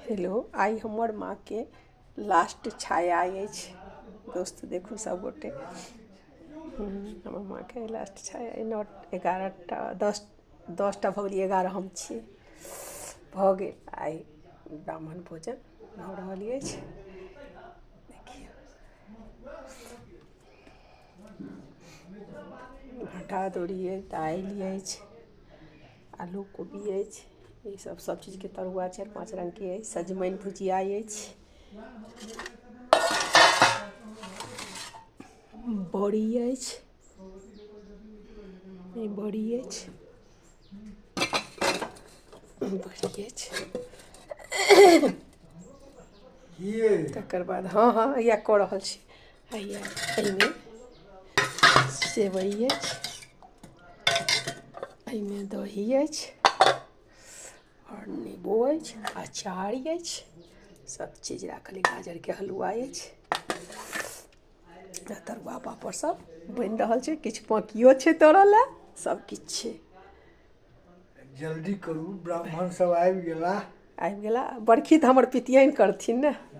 Hello, आइ हमर माँके last छाया अछि। दोस्त, देखू सब गोटे, हमर माँके लास्ट छाया। 9, 11टा, 10, 10टा भऽ गेलियै, 11 हम छी। भऽ गेल। आइ ब्राह्मण भोजन भऽ रहल अछि। देखियौ, भाँटा अदौरी अछि, दालि अछि, आलू कोबी अछि, ई सब सब चीजके तरुआ 4-5 रङ्गके अछि, सजमनि भुजिया अछि, बड़ी अछि, ई बड़ी अछि, बड़ी अछि। तकर बाद हँ हँ इएह कऽ रहल छी। हैया एहिमे सेवइ अछि, एहिमे दही अछि आओर नेबो अछि, अचार अछि, सब चीज राखल अछि। गाजरके हलुआ अछि, तरुआ पापड़ सब बनि रहल छै। किछु बाकियो छै तरऽ लए, सब किछु छै। जल्दी करू, ब्राह्मण सब आबि गेला। आबि गेला। बरखी तऽ हमर पितियाइन करथिन ने।